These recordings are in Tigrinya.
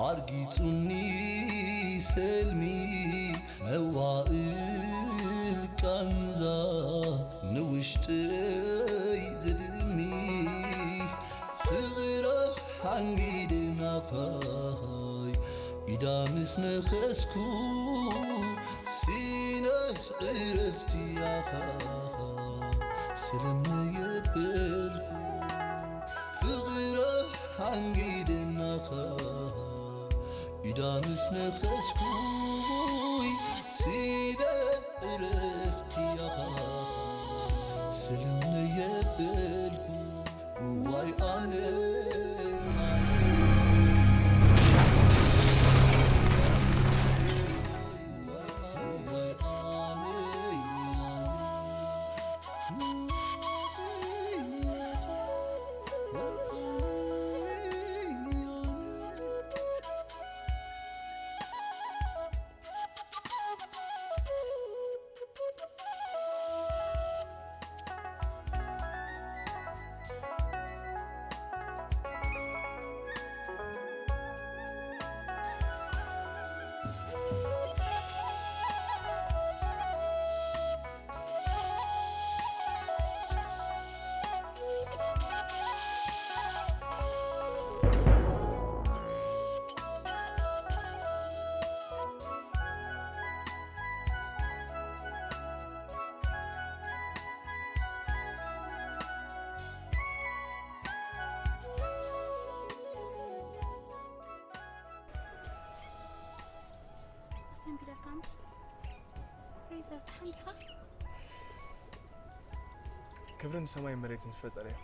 ኣርጊጹኒ ሰልሚ መዋእል ቃንዛ ንውሽጠይ ዝድሚ ፍቕራ ሓንጊደ ናኻይ ኢዳ ምስ ነኸስኩ ሲነ ዕረፍቲ ያኻ ሰለምነ የበልኩ ፍቕራ ሓንጊደ ናኻ ኢዳ ምስ ነኸስኩይ ሲነ ዕረፍቲ ያኻ ሰለምነ የበልኩ ዋይ ኣነ ሰንቢደካ ምሽ? ፍሬዘር፣ ደሓን ዲኻ? ክብሪ ንሰማይ መሬትን ዝፈጠረ እዩ።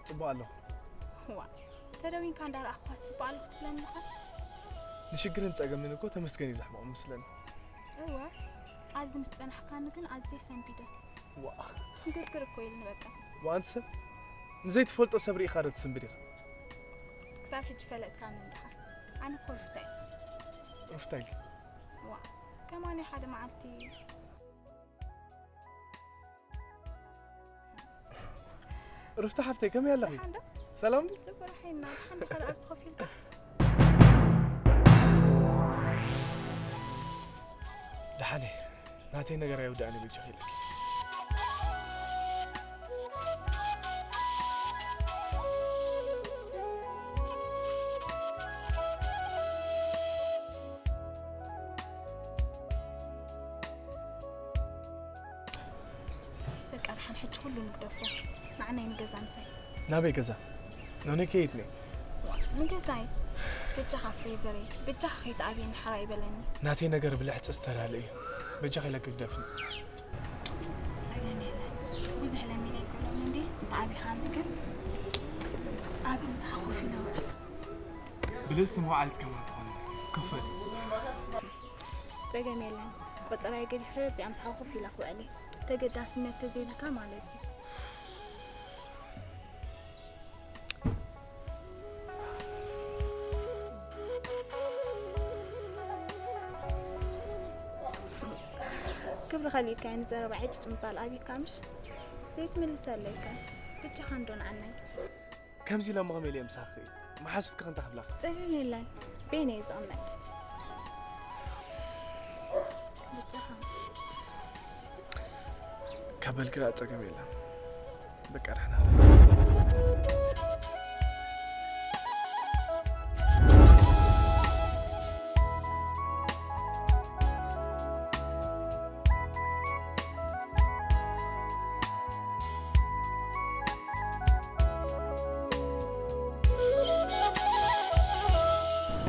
ጽቡቕ ኣለኹ። ዋ፣ ተደዊንካ እንዳረኣኹኻስ ጽቡቕ ኣለኹ ትብለኒ ዲኻ? ንሽግርን ጸገምን እኮ ተመስገን እዩ ዘሕምቖም መስለኒ። እወ፣ ኣብዚ ምስ ጸናሕካኒ ግን ኣዝየ ሰንቢደ። ዋ፣ ሕንግርግር እኮ ኢልኒ በቃ። ዋ ኣንቲ ሰብ፣ ንዘይትፈልጦ ሰብ ርኢኻ ዶ ትስንብድ ኢኻ? ክሳብ ሕጂ ፈለጥካኒ እንዲኻ። ኣነ እኮ ሩፍታ እየ። ሩፍታ ኢልኪ? ዋ፣ ከማን ሓደ መዓልቲ ሩፍታ ሓፍተይ ከመይ ኣለኺ? ደሓን ዶ? ሰላም ድዩ? ጽቡቕ ራሕይና፣ ደሓን ዲኻ? ኣብዚ ኮፍ ኢልካ? ደሓን እየ። ናተይ ነገር ኣይውዳእን እዩ በጃኺ ኢለኪ። በቃ ደሓን ሕጂ ኩሉ ንግደፎ። ንዓናይ ንገዛ ምሳይ። ናበይ ገዛ? ኖኖ ከይድ ነይ። ንገዛይ። በጃኻ ፍሬዘረይ፣ በጃኻ ከይትኣብየኒ ሓራይ በለኒ። ናተይ ነገር ብልሕፂ ዝተላለ እዩ። በጃኺ ኢለኪ ግደፍኒ። ጸገም የለን። ብዙሕ ለሚነ ኣይኮነን እንዲ፣ እንተ ኣቢኻኒ ግን ኣብዚ ምሳኻ ኮፍ ኢለ ውዕል። ብልፅቲ መውዓሊት ከማን ትኾኒ። ክፈል። ጸገም የለን። ቆጸራይ ገዲፈ ኣብዚኣ ምሳኻ ኮፍ ኢለ ክውዕል እየ። ተገዳስነት ተዘይብልካ ማለት እዩ። ክብሪ ከሊእካዮ ንዘረባ ዕጭጭ ምባል ኣብዩካ ምሽ? ዘይትምልሰለይ ከ? በጃኻ እንዶ ንዓናይ። ከምዚ ኢለ ምቕም ኢለ ምሳኺ መሓዙትኪ ክንታ ክብላኺ። ጸገም የለን። በይነይ ዝቕመጥ። በጃኻ። ካብ በልኪ ደኣ ጸገም የለን። በቃ ደሕና።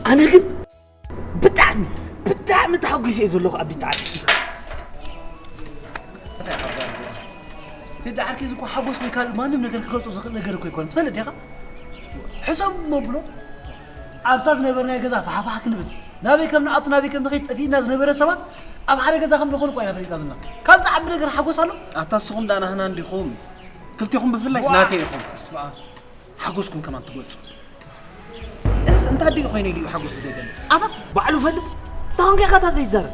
ኣነ ግን ብጣዕሚ ብጣዕሚ ተሓጒሰ እየ ዘለኹ ኣቢ ብጣዕሚ። ቴዲ ዓርከይ፣ እዚ እኮ ሓጎስ ወይ ካልእ ማንም ነገር ክገልጾ ዝኽእል ነገር እኮ ኣይኮነን። ትፈልጥ ዲኻ? ሕሰብ እሞ ብሎ ኣብታ ዝነበርናዮ ገዛ ፋሕፋሕ ክንብል፣ ናበይ ከም ንኣቱ ናበይ ከም ንኸይድ ጠፊእና ዝነበረ ሰባት ኣብ ሓደ ገዛ ከም ንኾን እኮ ኢና ፈሊጥና ዘለና። ካብዚ ዓቢ ነገር ሓጎስ ኣሎ? ኣታ ንስኹም ደኣ ናህና እንዲኹም? ክልቴኹም ብፍላይስ ናተይ ኢኹም። በስመ ኣብ። ሓጎስኩም ከማን ትገልጹ። እዚስ እንታይ ድዩ ኮይኑ ኢሉ ሓጎሱ ዘይገልጽ? ኣታ ባዕሉ ፈልጥ። እንታይ ኮንካ ኢኻ እታ ዘይዛረብ?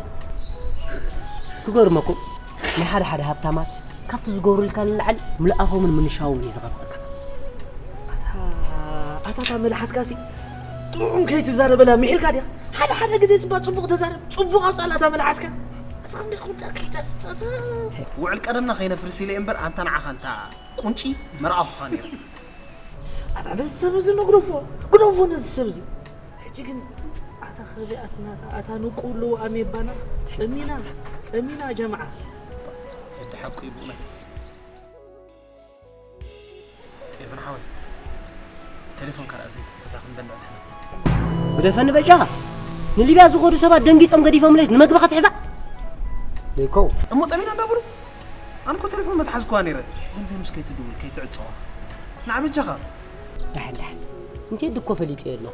ክገርመኩም፣ ናይ ሓደ ሓደ ሃብታማት ካብቲ ዝገብሩልካ ንላዕሊ ምልኣኾምን ምንሻዎም እዩ ዝኸፍኣካ። ኣታ፣ ኣታ እታ መልሓስካሲ ጥዑም ከይትዛረበላ ምሒልካ ዲኻ? ሓደ ሓደ ግዜ ስባ ጽቡቕ ተዛረብ፣ ጽቡቕ ኣውጻላ እታ መልሓስካ። እቲ ክንደይ ክውዳእ ከይተስጠት። ውዕል ቀደምና ከይነፍርስ ኢለ እምበር ኣንታ ንዓኻ እንታ ቁንጪ መርኣኹኻ ነይረ። ኣታ ነዚ ሰብ እዚ ንግደፎ፣ ግደፎ ነዚ ሰብ እዚ። ሕጂ ግን ኣታ ከቢኣትና፣ ኣታ ንቁሉ ኣሜባና፣ ጠሚና፣ ጠሚና ጀምዓ። ተዲ ሓቁ እዩ ብእውነት። ኤፍሬም ሓወይ፣ ቴሌፎንካ ርኣ ዘይትትሕዛ ክንበልዕ ንሕና። ግደፈኒ በጃኻ። ንሊብያ ዝኸዱ ሰባት ደንጊጾም ገዲፎምለይስ ንመግቢ ክትሕዛ? ደይኮው። እሞ ጠሚና እንዳበሉ? ኣነ እኮ ቴሌፎን መትሓዝኩዋ ነይረ። ግን ቬኑስ ከይትድውል፣ ከይትዕጸዋ። ንዓ በጃኻ። ዳሕል ዳሕል። እንቴ ድኮ ፈሊጠዮ ኣለኹ።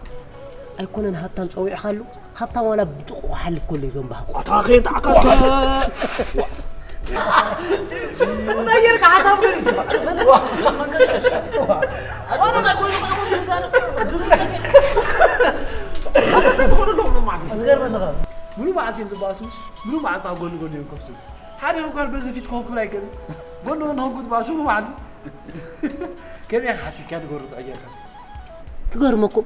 ኣይኮነን ሃብታም ጸዊዕኻሉ፣ ሃብታም ዋላ ብጥቑ ክሓልፍ ከሎ እዩ ዘንባህቆ። ኣታ ኸየንተ ዓካስካ። እንታይ ጌርካ ሓሳብ ገሪጽ? ዝገርመካ፣ ሙሉ መዓልቲ እዮም ዝበኣሱ፣ ሙሉ መዓልቲ ኣብ ጎኒ ጎኒ እዮም ከብሱ። ሓደ እንኳን በዚ ፊት ኮንኩ ኣይገርም። ጎኒ ጎኒ ኮንኩ ትበኣሱ ሙሉ መዓልቲ። ከመይ ሓሲብካ ንገሩ ተቐየርካስ? ክገርመኩም፣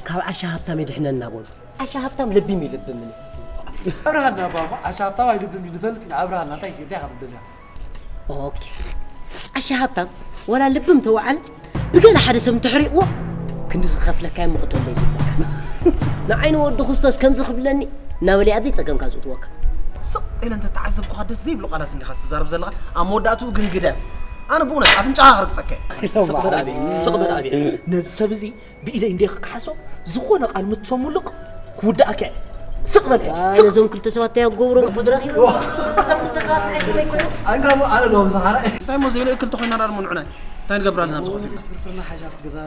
ካብ ዓሻ ሃብታም ይድሕነና በሉ። ዓሻ ሃብታም ለቢም ይልብምን። ኣብርሃልና ባባ፣ ዓሻ ሃብታም ኣይልብም እዩ ንፈልጥ ኢና። ኣብርሃልና እንታይ እንታይ ኢኻ ትደልያ? ኦኬ። ዓሻ ሃብታም ወላ ልብም ተወዓለ ብገለ ሓደ ሰብ እንተሕሪቕዎ ክንዲ ዝኸፍለካ እየ መቕተሎ እዩ ዝብለካ። ንዓይ ንወዲ ክርስቶስ ከምዚ ክብለኒ እናበለ ኣብዘይ ጸገምካ ዝእትወካ። ስቕ ኢለ እንተተዓዘብኩኻ ደስ ዘይብሉ ቃላት እንዲኻ ትዛረብ ዘለኻ፣ ኣብ መወዳእትኡ ግን ግደፍ። ኣነ ብእውነት ኣፍንጫኻ ክርግጸካ እየ። ስቕ በል ኣብየ፣ ስቕ በል ኣብየ። ነዚ ሰብ እዚ ብኢደይ እንዴ ክከሓሶ ዝኾነ ቃል ምትሰሙልቕ ክውዳእካ እየ። ስቕ በል፣ ስቕ። ነዞም ክልተ ሰባት እንታይ ኣገብሮም? ጉድ ረኺቦም። እዞም ክልተ ሰባት ንዓይ ስመይ ኮይኖም። ኣንጋሞ ኣነ ዶ ምሳኻራ? እንታይ እሞ ዘይንእክል ተኾይና ዳር ምንዑናይ? እንታይ ንገብር ኣለና ኣብዚ ኮፍ ኢልና? ፍርፍርና ሓሻ ክትገዛ።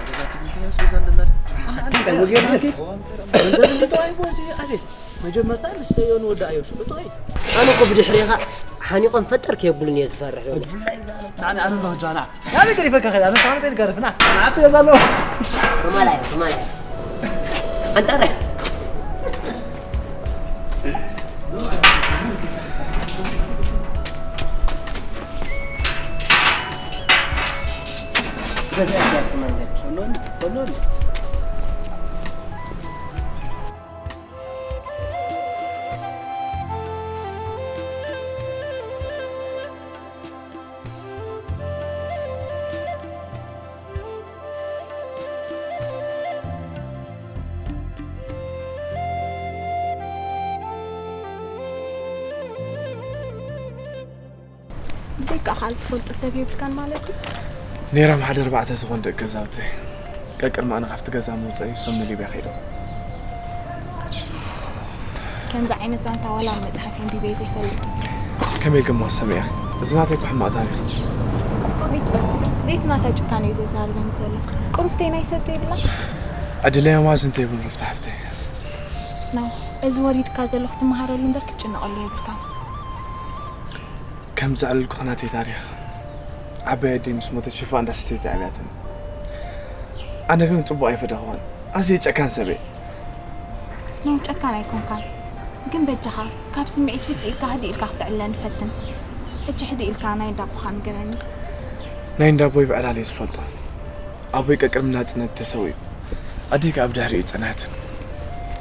ገዛ ትብል እንታይ ኣስቤዛ ኣለና? እንታይ ወገን ትከይድ? ገንዘብ እንድትዋይ ቦሲ ኣቤት። መጀመርታ ንስተዮ ንወዳእዮ ሽዑ ጥራይ። ኣነ እኮ ብድሕሬኻ ሓኒቖም ፈጠር ከየብሉን እየ ዝፈርሕ። ንዓና ኣነ ኣለኹ ጃና። ናበይ ገዲፈካ ከዳ? ኣነ ሳዕመጠ ይገርፍና። ንዓቲ ገዛ ኣለዎ። ሩማላይ፣ ሩማላይ። ኣንጠረ። በዚ ኣጋር ትመንገድ። ሎን፣ ሎን። ብዘይካ ካልእ ትፈልጦ ሰብ የብልካን ማለት ድዩ? ነይሮም ሓደ ኣርባዕተ ዝኾኑ ደቂ ገዛውተይ። ቀቅድሚ ኣነ ካብቲ ገዛ ምውፀይ እሶም ንሊብያ ከይዶም። ከምዚ ዓይነት ዛንታ ዋላ ኣብ መፅሓፍ ኣንቢበ ዘይፈልጥ። ከመይ ኢልክሞ ሰሚዐ? እዚ ናተይ እኮ ሕማቕ ታሪኽ እዩ። ኣቤት በል። ዘይትናታ ጭካነ እዩ ዘዛርበኒ ዘሎ። ቁሩብተይ ናይ ሰብ ዘይብላ? ዕድለይ ኣማስ እንተይብሉ ሩፍታ ሓፍተይ። ኖ፣ እዚ ወሪድካ ዘሎ ክትመሃረሉ እምበር ክትጭነቐሉ የብልካን። ከም ዘዕለልኩኺ ናተይ ታሪኽ፣ ዓባይ ኣደይ ምስ ሞተት ሽፋ እንዳስተየት ኣብያትኒ። ኣነ ግን ጽቡቕ ኣይፈደኽዋን። ኣዝየ ጨካን ሰብ እየ። ኖ፣ ጨካን ኣይኮንካን። ግን በጃኻ፣ ካብ ስምዒት ውጽእ ኢልካ ህድእ ኢልካ ክትዕልለኒ ፈትን። ሕጂ ህድእ ኢልካ ናይ እንዳቦኻ ንገረኒ። ናይ እንዳቦይ ብዕላል እየ ዝፈልጦ። ኣቦይ ቀቅድሚ ናጽነት ተሰዊኡ። ኣደይ ከኣ ብድሕሪኡ ጸንሐትን።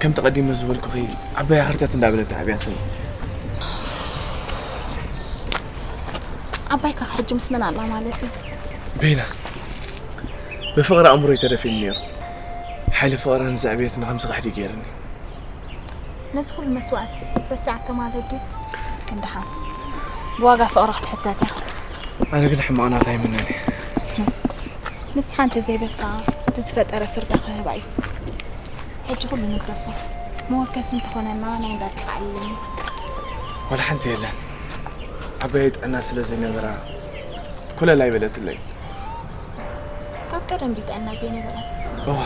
ከምቲ ቀዲመ ዝበልኩኺ፣ ዓባይ ኣኽርተት እንዳበለት ዓብያትኒ። ዓባይካ ሕጂ ምስ መን ኣላ ማለት እዩ? በይና። ብፍቕሪ ኣእምሮይ ተደፊኑ ነይሩ። ሓይሊ ፍቕራ ንዘዕበየት ንኸምዚ ክሕዲ ገይርኒ። ነዚ ኩሉ መስዋእትስ ረሲዓቶ ማለት ድዩ? ክንደሓን ብዋጋ ፍቕሪ ክትሕተት ኢኻ። ኣነ ግን ሕማቕ ናታ ኣይምነን እየ። ንስኻ እንተዘይበልካ፣ እቲ ዝፈጠረ ፍርዳ ክህባ እዩ። ሕጂ ኩሉ ንግደፎ። መወከሲ እንተኾነና ናይ እንዳድኻ ዓሊለና። ዋላ ሓንቲ የለን። ዓባየይ ጥዕና ስለ ዘይነበራ፣ ኮለል ኣይበለትለይ። ካብ ቀደም ድዩ ጥዕና ዘይነበራ? እዋ፣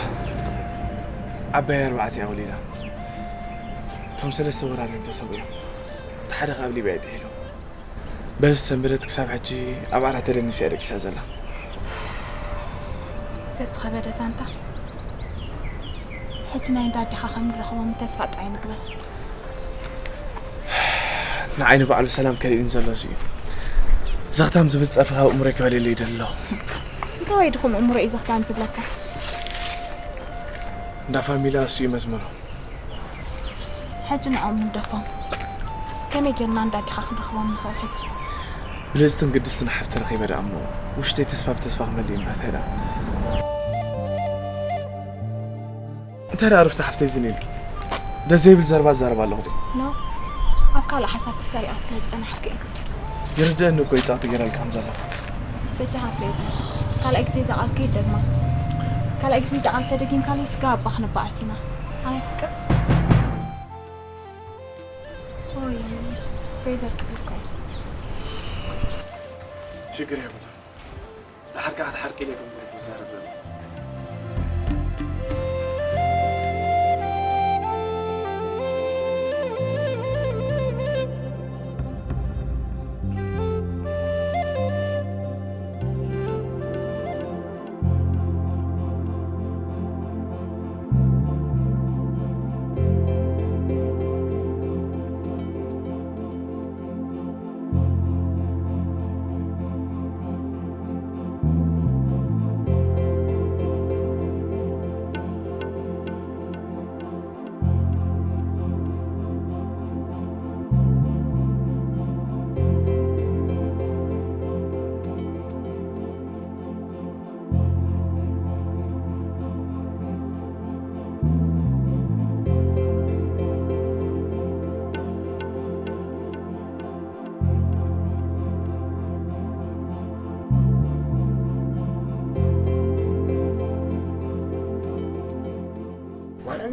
ዓባየይ ኣርባዕተ እያ ወሊዳ። እቶም ሰለስተ ወራር እዮም ተሰዊኦም። እቲ ሓደ ካብ ሊብያ እዩ ጥሒሉ። በዚ ሰንበደት ክሳብ ሕጂ ኣብ ዓራት ተደኒሳ እያ ደቂሳ ዘላ። ተዝኸበደ ዛንታ። ሕጂ ናይ እንዳ ኣዴኻ ከም ንረኽቦም ተስፋ ጥራይ ንግበር። ንዓይ ንባዕሉ ሰላም ከሊእኒ ዘሎ እዚ እዩ። ዘኽታም ዝብል ጸርፊ ካብ እምሮይ ክፈልየለይ ይደሊ ኣለኹ። እንታይ ድኹም እምሮ እዩ ዘኽታም ዝብለካ? እንዳ ፋሚላ እሱ እዩ መስመሩ። ሕጂ ንዕኦም ንግደፎም። ከመይ ጌርና እንዳ ኣዴኻ ክንረኽቦም ንኽእል ሕጂ? ብልጽትን ግድስትን ሓፍቲ ረኺበ ደኣ እሞ ውሽጠይ ተስፋ ብተስፋ ክመልእ እዩ እምበር እንታይ ደኣ እንታይ ደኣ ሩፍታ ሓፍተይ ዝን ኢልኪ ደስ ዘይብል ዘረባ ዝዛረብ ኣለኹ ድዩ? ኖ፣ ኣብ ካልእ ሓሳብ ተሰሪዐ ስለ ዝጸናሕኩ እየ። ይርድኣኒ እኮ እዩ ጸቕጢ ገይረልካ ከም ዘለኹ። በጃኻ ፍሬዘር፣ ካልኣይ ግዜ እዛ ቃል ከይትደግማ። ካልኣይ ግዜ እዛ ቃል ተደጊምካለይ ስጋ ኣባ ክንበኣስ ኢና። ኣነ ፍቅር ሶሪ ፍሬዘር ክብል እኮ እዩ። ሽግር የብሉን። ደሓር ከዓ ክትሓርቂ ኢለ ግን ብሩክ ዝዛረብ ዘሎ።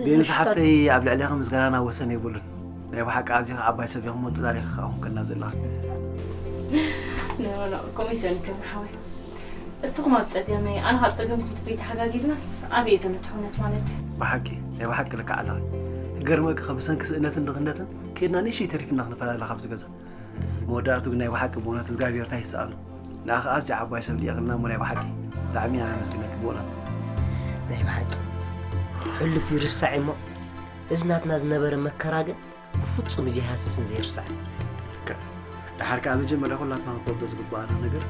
ቬኑስ ሓፍተይ ኣብ ልዕሌኺ ምስጋናና ወሰን የብሉን። ናይ ብሓቂ ኣዚኺ ዓባይ ሰብ ኢኺ እሞ ጽላል ኢኺ ከኣ ኮንክልና ዘለኺ። ኖ ኖ ኮሚት ዶን ክብሪ ሓወይ። እስኹም ኣብ ጸገመይ ኣነ ካብ ጸገምኩም ተዘይተሓጋጊዝናስ ኣበይ እየ ዘሎ ትሕውነት ማለት። ብሓቂ ናይ ብሓቂ ልክዕ ኣለኺ። ክገርመኪ ከ ብሰንኪ ስእነትን ድኽነትን ከይድና ንእሽተይ ተሪፍና ክንፈላለ ካብዚ ገዛ። መወዳእቱ ግን ናይ ብሓቂ ብእውነት እግዚኣብሔር እንታይ ይሰኣኖ። ንኣኻ ኣዝያ ዓባይ ሰብ ልኢኽልና እሞ ናይ ብሓቂ ብጣዕሚ ኢና ነመስግነኪ ብእውነት። ናይ ብሓቂ ሕሉፍ ይርሳዕ እሞ እዚ ናትና ዝነበረ መከራ ግን ብፍጹም እዩ ዘይሃስስን ዘይርሳዕን። ልክዕ። ደሓር ከኣ መጀመርያ ኩላትና ክንፈልጦ ዝግበኣና ነገር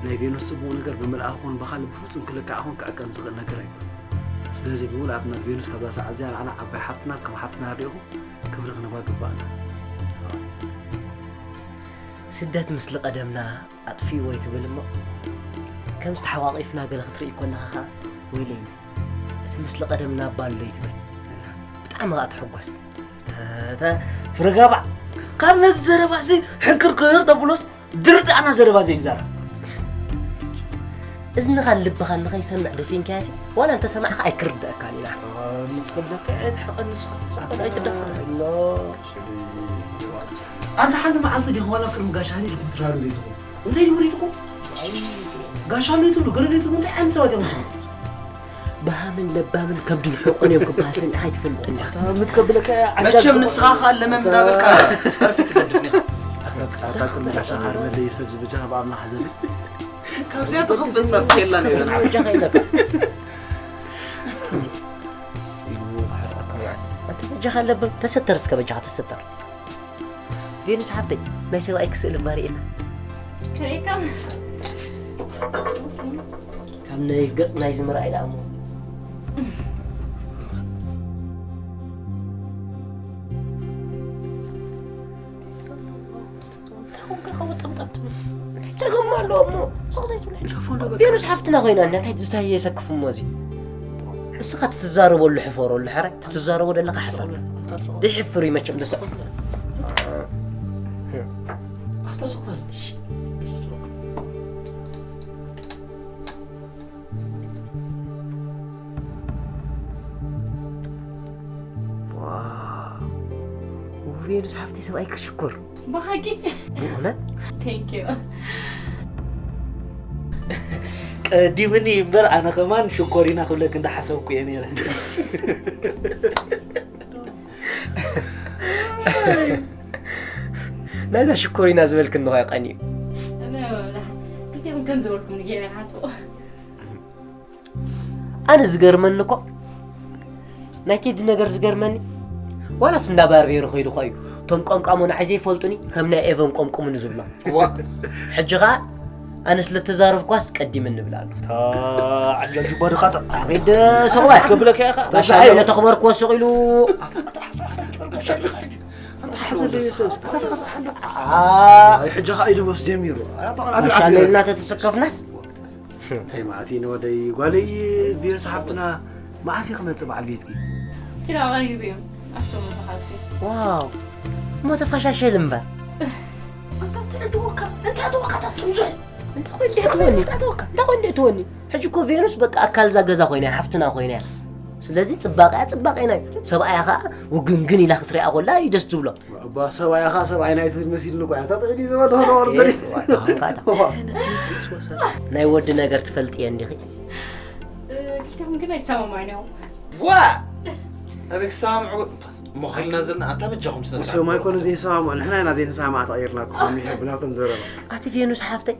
ናይ ቬኑስ ጽቡቕ ነገር ብምልኣኽ ኹን ብኻልእ ብፍጹም ክልካዕ ኹን ክዕቀን ዝኽእል ነገር ኣይኮነን። ስለዚ ብምልኣትና ቬኑስ ካብዛ ሰዓት እዚኣ ንዓና ዓባይ ሓፍትናን ከም ሓፍትና ኣሪእኹም ክብሪ ክንህባ ግባእና። ስደት ምስሊ ቀደምና ኣጥፊእዎ እዩ ትብል እሞ ከምዚ ተሓቋቒፍና ገለ ክትርኢ ኮለኻ ኸኣ ወይለይ እቲ ምስሊ ቀደምና እባ ኣሎ እዩ ትብል። ብጣዕሚ ኸኣ ትሕጎስ። እተ ፍረጋባዕ ካብ ነዚ ዘረባሲ ሕንክርክር ተብሎስ ድርዳእና ዘረባ ዘይዛረብ። እዝንኻን ልብኻን ንኸይሰምዕ ደፊንካያሲ ዋላ እንተሰማዕኻ ኣይክርድኣካን ኢና። ምትክለካ ኣይትሕቐኒ ንስኻ ኣይትደፍር። ኣንታ ሓንቲ መዓልቲ ዲኹም ዋላ ቅድሚ ጋሽ ሃኒ ዲኹም ትራሉ ዘይትኹም እንታይ እዩ ወሪድኩም? ጋሽ ሃኒ ትብሉ ገረድ ትብሉ እንታይ ዓይነት ሰባት እዮም ንስኹም? በሃምን ለባምን ከብድን ሕቆን እዮም ክበሃል ሰሚዕኻ ኣይትፈልጥን ዲኻ? ምትከብለካ መቸም ንስኻ ከዓ ለመም እንዳበልካ ፀርፊ ትገድፍ ዲኻ? ኣታ ቅድሚ ጋሻ ሓርመለይ ሰብ ዝበጃኻ ብኣምላኽ ሓዘኒ። ካብዚኣ ትኽፍል ፀርፊ የላን እየን። በጃኻ ኢለካ። ኢሉ ክሕርቀካ ማለት። ኣንተ በጃኻ ኣለበ ተሰተር እስከ በጃኻ ተሰተር። ቬኑስ ሓፍተይ ናይ ሰብኣይ ክስእል እባ ርኢና። ከመይካ? ካብ ናይ ገጽ ናይ ዝምርኣይ ደኣ እሞ። እንታይ ኮንካ ኢኻ ወጠምጠም ትብል? እንታይ ጸገም ኣለዎ እሞ? ስቕ ዘይትብል? ቬኑስ ሓፍትና ኮይና እንዳ እንታይ ዝታይ የሰክፍ እሞ እዚ? እስኻ ትትዛረበሉ ሕፈረሉ ሕራይ ትትዛረቦ ዘለኻ ሕፈር። ዘይሕፍር እዩ መቸም ደስ ኣታ ስቕ በል። ቬኑስ ሓፍተይ ሰብኣይ ክሽኩር ብሓቂ ብእውነት ቴንኪዩ ቀዲምኒ እምበር ኣነ ከማን ሽኮሪና ክብለክ እንዳሓሰብኩ እየ ነይረ ናይዛ ሽኮሪና ዝበልክ እንኾ ቀንዩ ክልቲኹም ከም ዝበልኩም ንጌረ ሓስቦ ኣነ ዝገርመኒ እኮ ናይ ቴዲ ነገር ዝገርመኒ ዋላስ እንዳ ባርቤሩ ከይዱ እኮ እዩ እቶም ቀምቃሞ ንዓይ ዘይፈልጡኒ ከም ናይ ኤቨን ቆምቁሙኒ ዝብሎ ሕጂ ኸዓ ኣነስ ለተዛረብኳስ ቀዲም እንብላሉ። ዓጃል ጁባ ድኻ ኣቤት ሰብኣይ ክብለካ ኢኻ ጋሻ ሓይለ ተኽበርክዎ ስቕ ኢሉ ሕጂ ኸዓ ኢዱ ወስ ጀሚሩ ጋሻ ሓይለ እናተተሰከፍናስ እንታይ ማለት እዩ ንወደይ ጓለይ ቪዮስ ሓፍትና መዓስ እዩ ክመፅእ በዓል ቤትኪ ኪሎ ቀሪቡ እዮም ኣሰሙ ተኻልኩ ዋው እሞ ተፋሻሸል እምበር ኣንታ ትዕድወካ እንታይ ኣተወካ ታትምዙሕ እንታይ ትወኒ እንታይ ትወኒ ሕጂ እኮ ቬኑስ በቃ ኣካል እዛ ገዛ ኮይና እያ ሓፍትና ኮይና እያ ስለዚ ፅባቐያ ፅባቐና እዩ ሰብኣያ ከዓ ውግንግን ኢላ ክትሪኣ ኮላ እዩ ደስ ዝብሎ እባ ሰብኣይኻ ሰብኣይ ናይ ትብል መሲልኒ እኮ እያ ታጥዕዲ ዝበልሆ ኦርደሪ ናይ ወዲ ነገር ትፈልጥየ እንዲኺ ኪታም ግን ኣይሰማማዕን እዮም ዋ ኣበይ ክሰማምዑ እሞ ከልና ዘለና ኣንታ በጃኹም ስነ ሰማይ ኮነ ዘይሰማምዑ ንሕና ኢና ዘይንሰማማዕ ተቐይርና ክኾኑ ይሕብናቶም ዘረባ ኣቲ ቬኑስ ሓፍተይ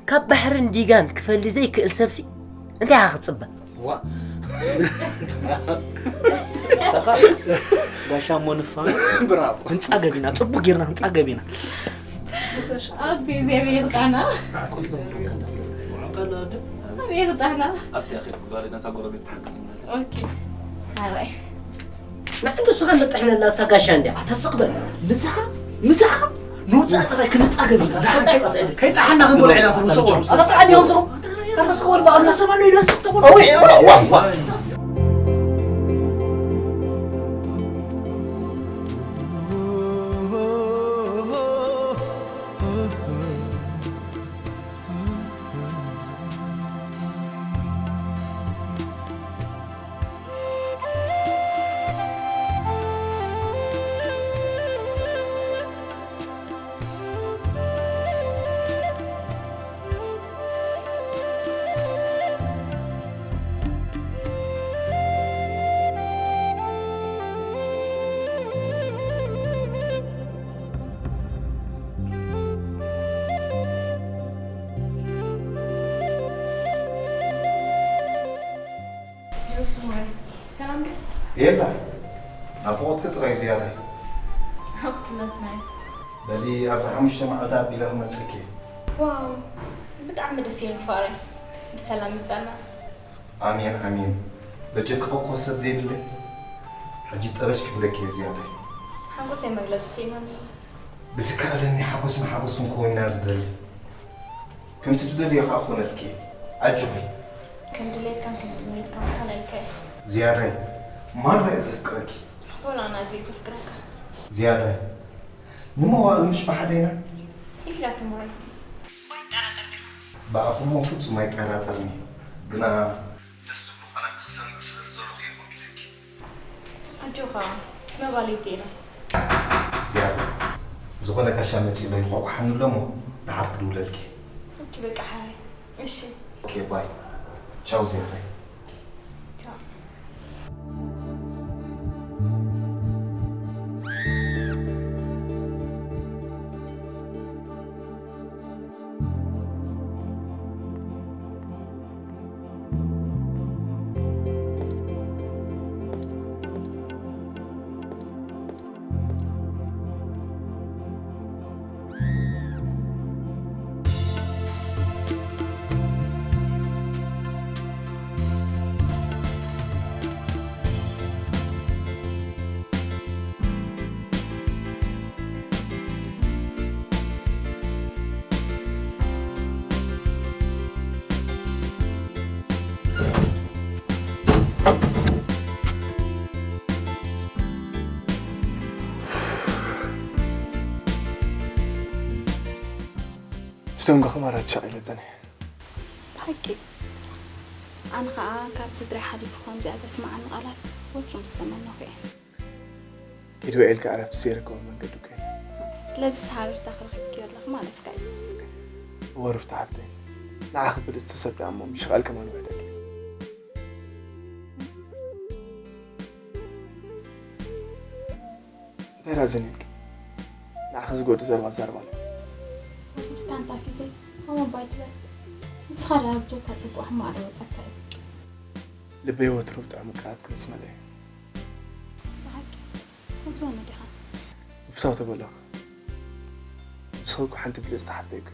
ካብ ባሕርን ዲጋን ክፈሊ ዘይክእል ሰብሲ እንታይ ኢኻ ክትፅበ ዋ ሰኻ ጋሻ ሞንፋ ብራቮ ህንፃ ገቢና ፅቡቅ ጌርና ህንፃ ገቢና ኣብ እግዚኣብሔር ጣና ኣብ ጣና ኣብቲ ኣኺል ጓል ነታ ጎረቤት ትሓግዝ ኦኬ ኣራይ ንዓንዱ ስኻ ንጥሕነላ እሳ ጋሻ እንዲያ ኣታ ስቕ በል ንስኻ ምሳኻ ንውፃእ ጥራይ ክንፃገብ ኢና ከይጠሓና ክንበልዕ ኢና ትምስቑ ኣታ ጥዓድ እዮም ዝቑ ኣታ ስቕ በል በኣምና ሰማሉ ኢላ ስቕ ተበል ሰላም የላ ናፍቖትኪ ጥራይ ዝያዳ ኩላትና በሊ ኣብዚ ሓሙሽተ መዓልቲ ኣቢለ ክመፅኪ ዋው ብጣዕሚ ደስ ይብል ፍቕረይ ብሰላም ይፀና ኣሜን ኣሜን በጀክኸ እኮ ሰብ ዘይብለይ ሕጂ ጠበሽ ክብለኪ እየ ዝያዳይ ሓጎሰይ መግለፂ ስኢነኒ ብዝከኣለኒ ሓጎስን ሓጎስን ክውን ኢና ዝደሊ ከምቲ ትደልዮ ከዓ ክኾነልኪ ኣጆኺ ከም ድሌትካን ከም ድሌትካን ክኾነልካ እዩ ዝያዳይ ማራ እየ ዘፍቅረኪ ወላ ኣነ ኣዝየ ዘፍቅረካ ዝያዳይ ንመዋእል ምሽ ብሓደ ኢና ይላ ስሙረይ ብኣኹሞ ፍጹም ኣይጠራጠርኒ ግና ደስ ዝብሉ ቃላት ክሰምዕ ስለ ዝደለኹ ይኹን ኢለኪ ኣጆኻ መባልይቲ ኢና ዝያዳ ዝኾነ ጋሻ መፂኡ ዶ ይኾቁሓኒ ኣሎ እሞ ደሓር ክድውለልኪ እኪ በቃ ሓራይ እሺ ኦኬ ባይ ቻው ዝያዳይ ቻው ስቶም ገኸማራት ሸቒለ ጸኒሐ ብሓቂ ኣነ ከዓ ካብ ስድራይ ሓሊፉ ከምዚኣ ዘስምዓኒ ቃላት ወትሩ ምስ ተመነኹ እየ ኪድ ውዒልካ ዕረፍቲ ዘይረከቦ መንገዲ እኮ የለን ስለዚ ሰሃብርታ ክረኺብክዮ ኣለኺ ማለትካ እዩ ወርፍቲ ሓፍተይ ንዓኺ ብልፅቲ ሰብ ደኣ እሞ ምሽ ቃል ከማን ውሕደሉ እንታይ ራዘን ኢልኪ ንዓኺ ዝጎዱ ዘረባ ዛረባ ኣሎ ኣንታ ፊዘ ከምኡ ባይ ትበል ንስኻ ደኣ ብጀካ ፅቡቅ ሕማቅ ዶ ወፀካ እዩ ልበይ ወትሩ ብጥዑም ቃላት ክምስ መለ እዩ ብሓቂ ክትወኒ ዲኻ ምፍታው ተበለኹ ንስኺ እኮ ሓንቲ ብልፅቲ ሓፍተይ እኮ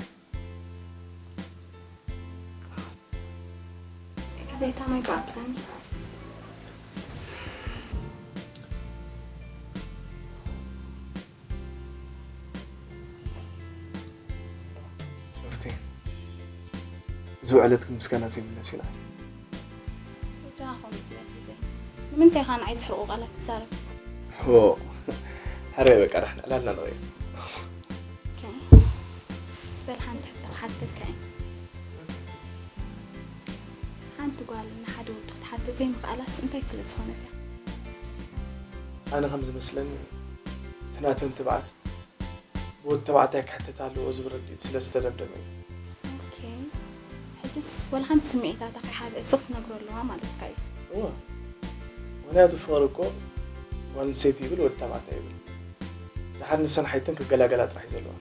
ዘይታ ማይ ብኣፍረኒ። እህቴ፣ እዚ ውዕለት ግን ምስጋና ዘይምለስ እዩ ንዓይ። እዛ ኾሚት ለፊዘ። ንምንታይ ኢኻ ንዓይ ዝሕርቑ ቃላት ትዛረብ? ኦ፣ ሕራይ በቃ ዳሕና ዕላልና ንቕይር። ኦኬ። በል ሓንቲ ሕቶ ክሓተካ እየ። ሓንቲ ጓል ንሓደ ወዲ ክትሓቶ ዘይምኽኣላስ እንታይ ስለ ዝኾነት እያ? ኣነ ከም ዝመስለኒ እቲ ናተን ትብዓት ብወዲ ተባዕታይ ክሕተት ኣለዎ ዝብል ርድኢት ስለ ዝተደምደመ እዩ። ኦኬ። ሕጅስ ወላ ሓንቲ ስምዒታታ ከይሓብአ ስቕ ክትነግሮ ኣለዋ ማለትካ እዩ። እወ። ምኽንያቱ ፍቕሪ እኮ ጓል ኣንስተይቲ ይብል ወዲ ተባዕታይ ይብል። ደሓር ንሰን ሓይተን ክገላገላ ጥራሕ እዩ ዘለዋ።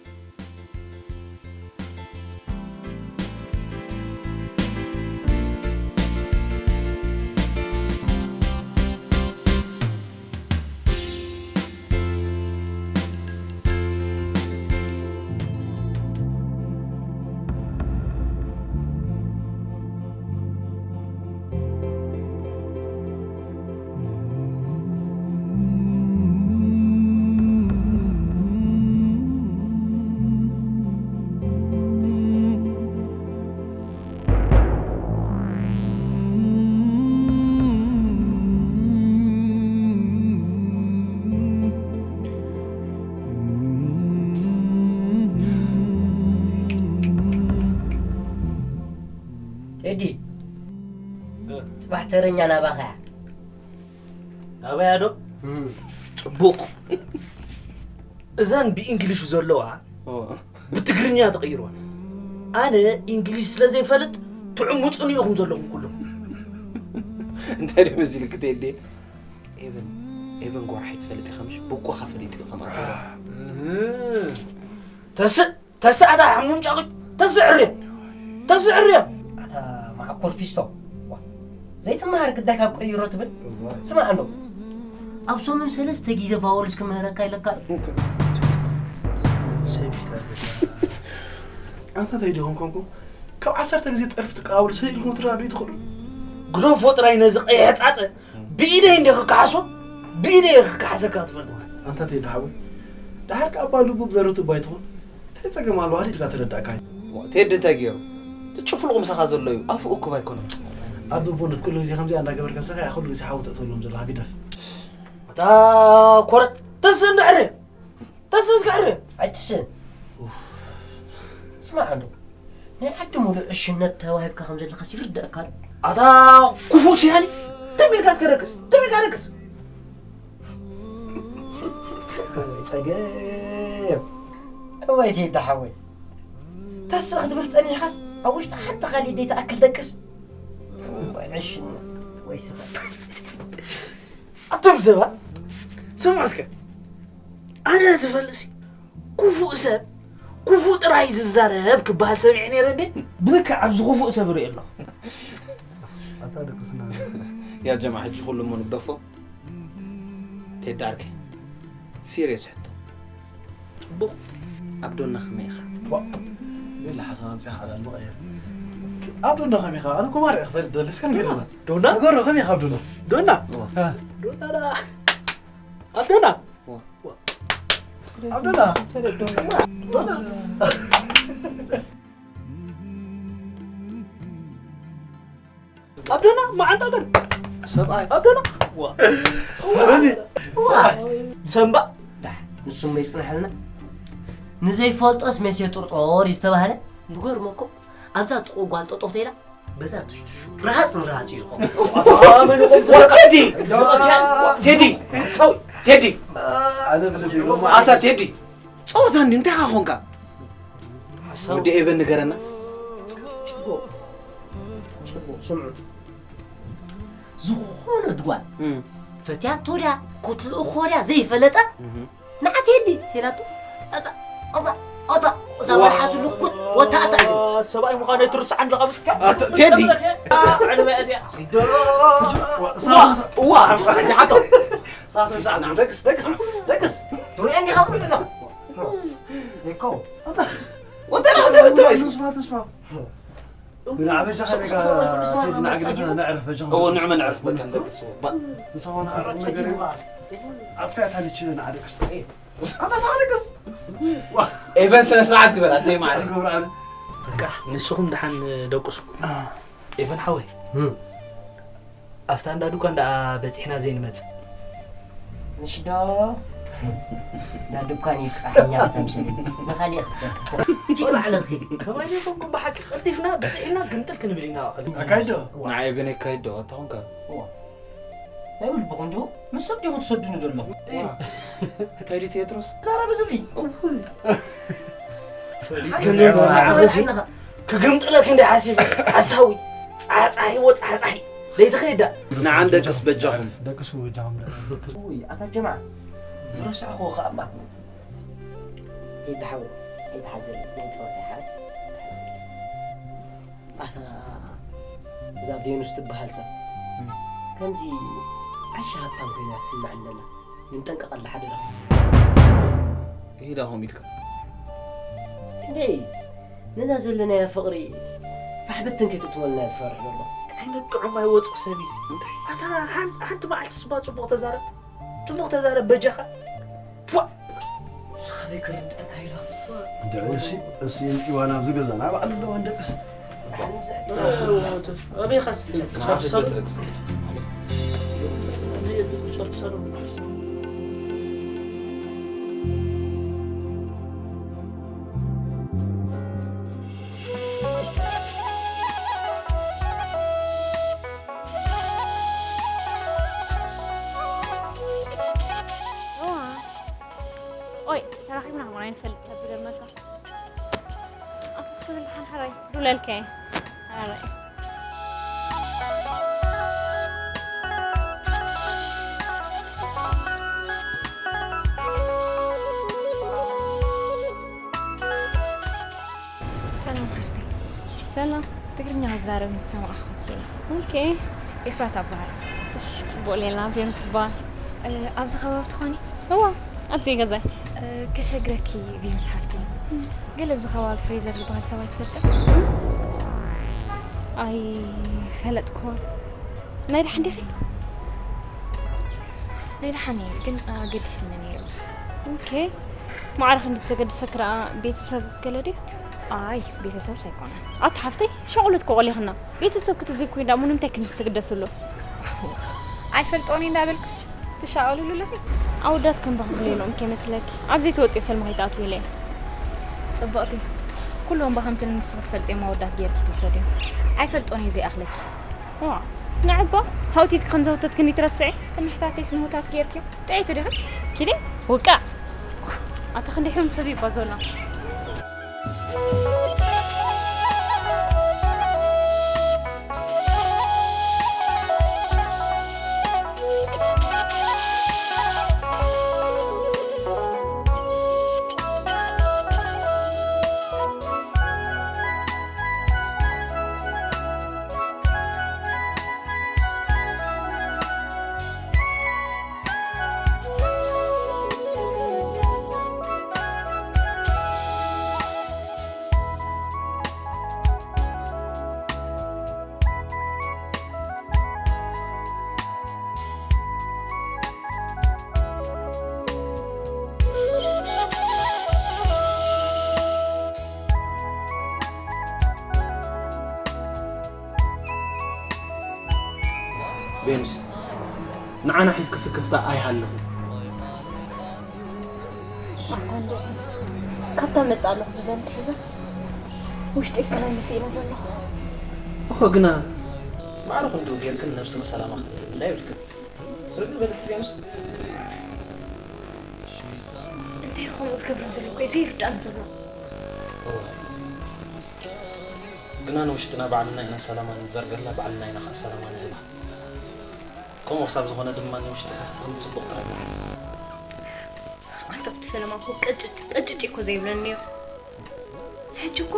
ቴዲ፣ ጽባሕ ተረኛ ናባኻ እያ። ናባያ ዶ? ጽቡቕ። እዘን ብእንግሊሹ ዘለዋ ብትግርኛ ተቐይርወን። ኣነ እንግሊሽ ስለ ዘይፈልጥ ትዕሙጹኒ ኢኹም ዘለኹም ኩሎም። እንታይ ደመሲልክ ቴዲ? ኤቨን ኤቨን ጎራሕ ይትፈልጥ ኢኻ ምሽ ብቆኻ ፈሊጡ እዩ ከምኣ ገይሩ። ተስእ ተስእ ኣታ ሕሙም ጫቑጭ ተስእ ዕርዮ ተስእ ዕርዮ። ኣታ መዓኮር ፊስቶ፣ ዋ፣ ዘይትመሃር ግዳይ ካብ ቀይሮ ትብል። ስማዕ እንዶ፣ ኣብ ሰሙን ሰለስተ ግዜ ቫወልስ ክምህረካ ኢለካ። ኣንታ እንታይ ዲኹም ኮንኩም ካብ ዓሰርተ ግዜ ጠርፊ ትቀባብሉ ሰይ ኢልኩም ትረዳዱ ይትኽእሉ። ግደፎ ጥራይ ነዚ ቀይሕ ጻጸ ብኢደይ እንደ ክከሓሶ ብኢደይ ክከሓሰካ ትፈልጥ። ኣንታ ቴዲ ሓወይ፣ ደሓር ከኣ ኣባ ልቡ ብዘረቱ እባ ኣይትኹን። እንታይ ጸገም ኣለዋ? ኢድካ ተረዳእካ። ቴዲ እንታይ ገይሩ? እቲ ጭፍሉቕ ምሳኻ ዘሎ እዩ። ኣፉ እኩብ ኣይኮነን። ኣብ ልቦነት ኩሉ ግዜ ከምዚኣ እንዳገበርካ ንስኻ ኢኻ ኩሉ ግዜ ሓዊ ተእትወሎም ዘለኻ ግደፍ። ኣታ ኮረት ተስእ እንድሕር ተስእ እስኪ ሕር። ኣይትስእን። ስማዕ እንዶ፣ ናይ ዓዲ ሙሉእ ዕሽነት ተዋሂብካ ከም ዘለኻስ ይርደኣካ ዶ? ኣታ ኩፉእ ሽያኒ፣ ትም ኢልካ እስከ ደቅስ፣ ትም ኢልካ ደቅስ። እዋይ ጸገም፣ እዋይ ቴዲ ሓወይ፣ ተስእ ክትብል ጸኒሕካስ ኣብ ውሽጢ ሓንቲ ካሊእ ዘይትኣክል ደቅስ። እዋይ ዕሽነት፣ ወይ ስኻ። ኣቱም ሰባት ስምዑ እስከ፣ ኣነ ዝፈልጥሲ ክፉእ ሰብ ክፉእ ጥራይ ዝዛረብ ክበሃል ሰሚዐ ነይረ እንዴ? ብልክዕ ኣብዚ ክፉእ ሰብ ርኢ ኣለኹ። ኣታ ደኩስና። ያ ጀማ ሕጂ ኩሉ እሞ ንግደፎ። ቴዲ ዓርከይ፣ ሲሪየስ ሕቶ። ጽቡቕ። ኣብ ዶና ከመይ ኢኻ? ዋ፣ ቤላ ሓሳብ ኣብዚኣ ሓላል መቐየር። ኣብ ዶና ከመይ ኢኻ? ኣነ እኮ ማርያ ክፈልጥ ደለ፣ እስከ ንገረና። ዶና? ንገሮ፣ ከመይ ኢኻ ኣብ ዶና? ዶና? እ። ዶና ዳ-፣ ኣብ ዶና? ዋ። ዋ። ኣብ ዶና? ዶና? ኣብ ዶና መዓንጣ ገር ሰብኣይ ኣብ ዶና ዋ ፈረኒ ዋ ሰምባ ንሱ እሞ ይጽንሐልና። ንዘይፈልጦስ መሴ ጥርጦር እዩ ዝተባህለ። ዝገርመኩም ኣብዛ ጥቑ ጓል ጠጠው ተይላ በዛ ትሽትሹ ርሃጽ ንርሃጽ እዩ ዝኸውን። ቴዲ ቴዲ ሰው ቴዲ ኣታ ቴዲ ጸወታ እንዲ እንታይ ኻ ኾንካ? ወዲ ኤቨን ንገረና። ጽቡቕ ጽቡቕ ስምዑ። ዝኾነት ጓል ፈትያቶ ድያ ክትልእኾ ድያ ዘይፈለጠ ንዓ ቴዲ ተይላቶ። ኣታ ኣታ ኣታ እዛ መልሓሱ ልኩት ወታ ኣታ። ሰብኣይ ምዃነይ ትርስዓ ኣለኻ ምሽ? ቴዲ ዕድመ እዚኣ እዋ እዋ ሓቶ ሳሰሳና ደቅስ ደቅስ ደቅስ ትሪኦ እንዲኻ ብሎ እኮ ወንታ ወንታ ስማ ስማ ብናዕ በጃኻ ደጋ ተድና ዓግድና ነዕርፍ በጃኻ። እዎ፣ ንዕመ ነዕርፍ በጃ ንደቅስ። ባ- ምሳዋና ሓንቲ ነገር እዩ። ኣጥፍያታ ልች ንዓደቅስ። ኣባሳ ደቅስ። ኤቨን ስነ ስርዓት ግበር፣ ኣደይ ማዕረ። ገብረ ኣነ። በቃ፣ ንስኹም ደሓን ደቅሱ። ኤቨን ሓወይ። ኣብታ እንዳ ዱኳን ደኣ በጺሕና ዘይንመጽእ። ምሽ ዶ? እንዳ ዱኳን እዩ ክቃሕኛ ከተምስል። ንኻሊእ ክትከ- ኪድ ባዕለኺ። ከማይ ዘይኮንኩም ብሓቂ ቀልጢፍና በጺሕና ግምጥል ክንብል ኢና። ኣካይዶ። ንዓይ ኤቨን የካይዶ፣ ኣታ ኾንካ። እዋ። ናይ ውልብኹም ዶ? ምስ ሰብ ዲኹም ትሰዱኒ ዘለኹም? እንታይ ድዩ ቴድሮስ? ዛረብ ዝብኢ። ፈሊጥክኒ ዶ? ንዓኺ ሲ ክግምጥለኪ እንደ ሓሲብ ሓሳዊ ጻሕጻሒ ወጻሕጻሒ ለይትኸይዳ። ንዓን ደቅስ በጃኹም። ደቅሱ በጃኹም። ውይ፣ ኣታ ጀማዓ፣ ረሳዕኹ ኸኣ እባ። ቴዲ ሓወይ፣ ኣይትሓዘኒ፣ ናይ ጸወታ ይሓረ። ኣታ እዛ ቬኑስ ትበሃል ሰብ፣ ከምዚ ዓሻ ሃብታም ኮይና ትስምዐኒ ኣላ። ንጠንቀቐላ ሓደራ። ይሄዳ ኸም ኢልካ። እንዴ፣ ነዛ ዘለናያ ፍቕሪ ፋሕ ብትን ከይትእትወልና እየ ዝፈርሕ ዘሎ። እንታይ ዓይነት ጥዑም ኣይወጽኡ ሰብ እዩ። እንታይ? ኣታ ሓን-፣ ሓንቲ መዓልቲ ስባ ጽቡቕ ተዛረብ። ጽቡቕ ተዛረብ በጃኻ። ፖ! ንስኻ በይ ክርድኣካ ኢሉ። እንድዒ እሲ፣ እሲ የምጺዋ ናብዚ ገዛ፣ ናብ ባዕሉ ኣለዋ እንደቅስ። ኣበይ ኻስ ክሳብ ክሳብ? ኦይ፣ ተራኺብና ከማን ኣይንፈልጥ፣ ካብ ዝገርመካ። ኣፍስ ክብል ደሓን ሓራይ፣ ዱለልከ። ሓራይ። ሰላም ሓፍተይ። ሰላም። ትግርኛ ክዛረብ ምስ ሰማዕኹ እኮ እየ። ኦኬ። ኤፍራታ እበሃል። እሺ፣ ጽቡቕ ሌላ፣ ቬኑስ እበሃል። እ፣ ኣብዚ ከባቢ ትኾኒ? እዋ፣ ኣብዚ ገዛይ። እ፣ ከሸግረኪ ቬኑስ ሓፍተይ። ገለ ኣብዚ ከባቢ ፍሬዘር ዝበሃል ሰብ ኣይትፈልጥን? ኣይፈለጥኩዎን። ናይ ደሓን ዲኺ? ናይ ደሓን እየ፣ ግን ኣገዲስኒ ነይሩ። ኦኬ። ማዕረ ክንዲ ዘገድሰኪ ደኣ ቤተሰብ ገለ ድዩ? ኣይ፣ ቤተሰብስ ኣይኮነን። ኣታ ሓፍተይ፣ ሻቑሎት እኮ ቆሊኽና። ቤተሰብ ክትዘይኮይኑ ደኣ ምኑ እንታይ ክንስ ትግደስሉ? ኣይፈልጦን እየ እንዳበልኩስ ትሻቐልሉ ኣለኺ? ኣወዳት ከም ባኽ ክብሉ ኢሎም ከይመስለኪ። ኣብ ዘይትወጽዮ ሰልሚ ከይትኣትዊ ኢለ እየ። ጽብቕቲ፣ ኩሎም ባኸምቲ ንስኺ ትፈልጥዮም ኣወዳት ገይርኪ ትውሰድዮም። ኣይፈልጦን እየ ዘይኣኽለኪ። ዋ፣ ንዕባ ሃውቲት ከም ዘውተትክኒ ትረስዒ? ትምሕታተይስ ምህውታት ጌርክዮ? ጥዕይቲ ዲኺ? ኪዲ ውቃ። ኣታ ክንደይ ሕም ሰብ ይባ ዘሎ። ቬኑስ፣ ንዓና ሒዝኪ ስክፍታ ኣይሃልኽን። ኣታ እንዶ ካብታ መጽእ ኣለኹ ዝበልት ሒዘ ውሽጠይ ሰላም መሲእኒ ዘለኹ። እኾ ግና ማዕረ ክንድኡ ጌርክን ነብስኺ ሰላማ ክትህብላ የብልክን። ርግእ በሊ እቲ ቬኑስ። እንታይ እዩ ከምኡ ዝገብረን ዘሎ እኮ እዩ ዘይርዳእን ዘሎ። እወ። ግና ንውሽጥና ባዕልና ኢና ሰላማ ንዘርገላ፣ ባዕልና ኢና ኸዓ ሰላማ ንህባ። ከምኡ ክሳብ ዝኾነ ድማ ንውሽጥኺ ስኽን ጽቡቕ ጥራይ። ኣንታ ኣብቲ ፈለማ እኮ ቅጭጭ፣ ቅጭጭ እኮ ዘይብለኒ ነይሩ። ሕጂ እኮ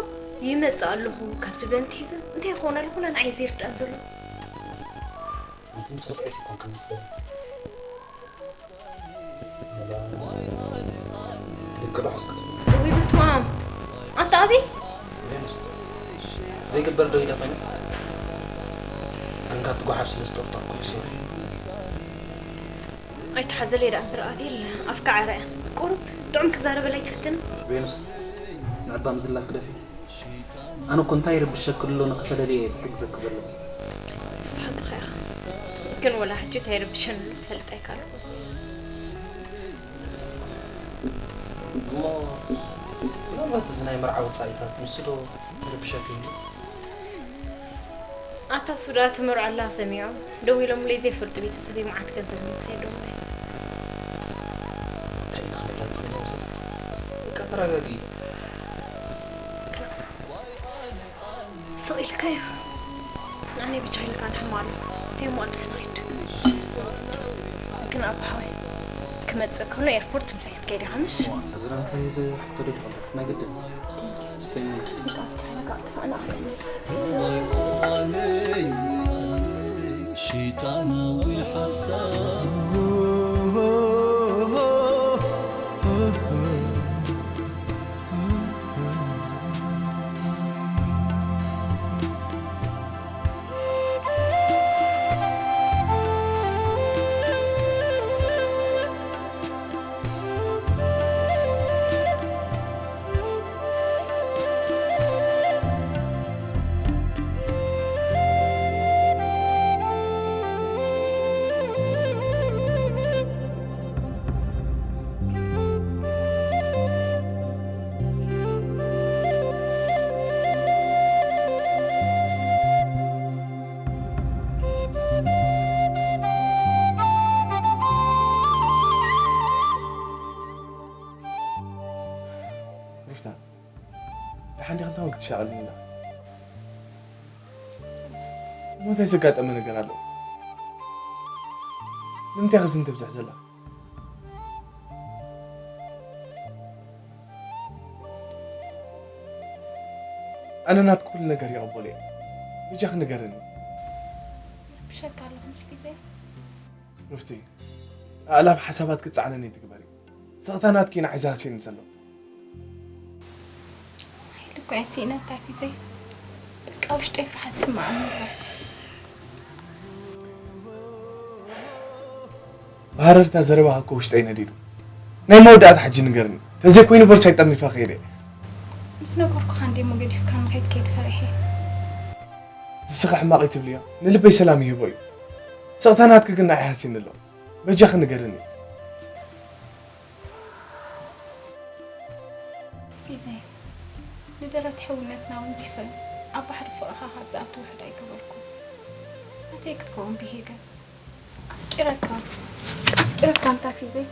ይመጽእ ኣለኹ ካብ ዝብለኒ ትሒዘ እንታይ ይኸውን ኣለኹ ንዓይ ዘይርዳእን ዘሎ። ኣንቲ ንስኺ ጥዑይ ኣይኮንክን መስለኒ። ልክዕ ዶ ሓስክት? ወይ በስመ ኣብ። ኣታ ኣበይ? ቬኑስ። ዘይግበር ዶ ኢለ ኮይኑ? ግን ካብቲ ጓሓፍ ስለ ዝጠፍጠፍኩ ሶሪ። ኣይትሓዘለይ ደኣ እምበር ኣቤል፣ ኣፍካ ዓረ። ቁሩብ ጥዑም ክዛረበላ ኣይትፍትን? ቬኑስ፣ ንዕባ ምዝላፍ ግደፊ። ኣነ እኮ እንታይ ይርብሸኪ ኣሎ ንክተለልየ እየ ዝሕግዘኪ ዘለኹ። ንስኻ ሓቅኻ ኢኻ። ግን ወላ ሕጂ እንታይ ይርብሸኒ ኣሎ ክፈልጥ ኣይከኣልኩን። እሞ ምናልባት እዚ ናይ መርዓ ወጻኢታት ንሱ ዶ ይርብሸኪ እዩ? ኣታ ሱዳ ትመርዖ ኣላ ሰሚዖም ደዊሎምለይ ዘይፈልጡ ቤተሰበይ መዓት ገንዘብ ምምሳይ ደውለ። እንታይ ኢና ክንብላ ንኽእል መሰል? በቃ ተረጋጊ። ስቕ ኢልካዮ። ኣነ ብቻ ኢልካ ንሕማሉ። ስተይ ሞ ኣጥፍ ንኸይድ። ግን ኣብ ሓወይ ክመጽእ ከሎ ኤርፖርት ምሳይ ክትከይድ ኢኻ ምሽ? እዛ እንታይ እዚ ሕቶ ዶ ይኾን? ናይ ግድን። ስተይ ሞ። شيطان ويحسن ሩፍታ፣ ደሓን ዲኺ? እንታይ ክትሻቐልኒ ኣለኺ? እሞ እንታይ ዘጋጠመ ነገር ኣሎ? ንምንታይ ከ ዝን ትብዝሕ ዘላ? ኣነ ናትኪ ኩሉ ነገር ይቕበሎ እየ። በጃኺ ንገርኒ። ብሸካ ኣለኹ ምሽ ግዜ። ሩፍቲ፣ ኣእላፍ ሓሳባት ክጸዓነኒ ትግበሪ። ስቕታ ናትኪ ንዓይ ዝሃስየኒ ዘሎ። ሓይሊ እኮ እያ ስኢነታ ፊዘይ። በቃ ውሽጠይ ፍርሓት ስምዓኒ ኣሎ። ብሃረርታ ዘረባኻ እኮ ውሽጠይ ነዲዱ። ናይ መወዳእታ ሕጂ ንገርኒ። ተዘይኮይኑ ቦርሳይ ጠርኒፈ ከይደ። ምስ ነገርኩኻ እንዴ እሞ ገዲፍካኒ ከይትከይድ ፈሪሐ። ንስኺ ሕማቕ እዩ ትብልዮ፣ ንልበይ ሰላም ይህቦ እዩ። ስቕታ ናትኪ ግን ንዓይ ሃስየኒ ኣሎ። በጃኺ ንገርኒ። ፊዘይ፣ ንደረት ሕውነትና ኣወንዚፈ ኣብ ባሕሪ ፍቕርኻ ካብ ዝኣቱ ውሑድ ኣይገበርኩ። ናተይ ክትከውን ብሄገ። ኣፍቂረካ፣ ኣፍቂረካ ኣንታ ፊዘይ።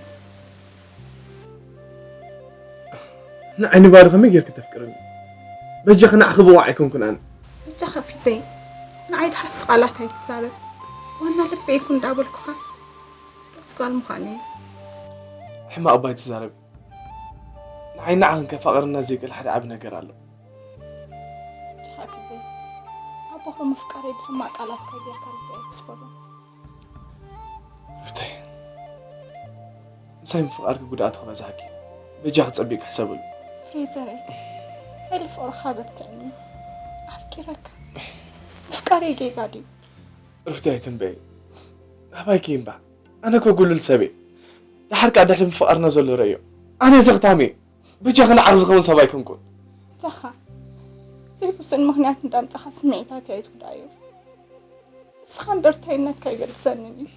ንዓይ ንባዶ ከመይ ጌርኪ ተፍቅርኒ? በጃኺ ንዓኺ ብቑዕ ኣይኮንኩን ኣነ። በጃኻ ፊዘይ፣ ንዓይ ድሓስ ቃላት ኣይትዛረብ። ዋና ልበይ ይኩን እንዳበልኩኻ ርኡስ ጓል ምዃነይ። ሕማቕ እባ ኣይትዛረቢ። ንዓይ ንዓኽን ከፋቕረና ዘይክእል ሓደ ዓቢ ነገር ኣሎ። በጃኻ ፊዘይ፣ ኣቦኻ ምፍቃረይ ብሕማቕ ቃላትካ ጌርካ ልበይ ኣይትስበሮ። ሩፍተይ፣ ምሳይ ምፍቓርኪ ጉድኣቱ ክበዝሓኪ እዩ። በጃኺ ጸቢቕኪ ሕሰብሉ። ፍሬዘረይ፣ ሓይሊ ፍቕርኻ በርትዕኒ። ኣፍቂረካ። ምፍቃረይ ጌጋ ድዩ? ሩፍተይ ኣይትንበይ። ኣባይኪ እምባ። ኣነ እኮ ጉሉል ሰብ እየ። ደሓር ከኣ ድሕሪ ምፍቓርና ዘሎ ረእዮ። ኣነ ዘኽታም እየ። በጃኺ ንዓኺ ዝኸውን ሰብ ኣይኮንኩን። በጃኻ። ዘይብሱል ምኽንያት እንዳምጻኻ ስምዒታተይ ኣይትጉድኣዮ። ንስኻ እምበር እንታይነትካ ኣይገልጸንን እዩ።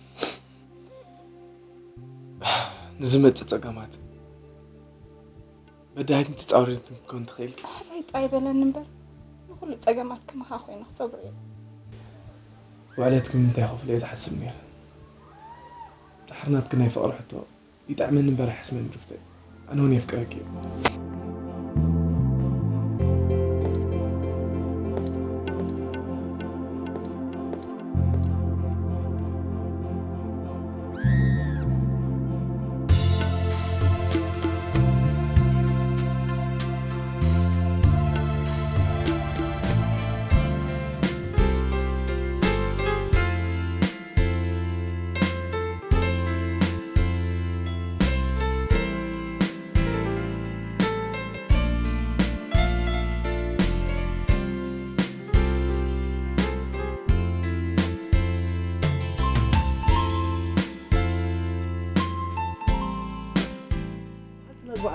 ንዝመጽእ ጸገማት በዳሂትን ተጻዋሪትን ክትኮን ትኽእልኪ። ሕራይ ጥራይ በለኒ እምበር፣ ንኹሉ ጸገማት ከማኻ ኮይነ ክሰግሮ እየ። ውዕለትኪ ንምንታይ ከፍሎ እየ ዝሓስብ ነይረ። ድሓር ናትኪ ናይ ፍቕሪ ሕቶ ይጥዕመኒ እምበር ኣይሓስመኒ ሩፍተይ። ኣነ እውን የፍቅረኪ እየ።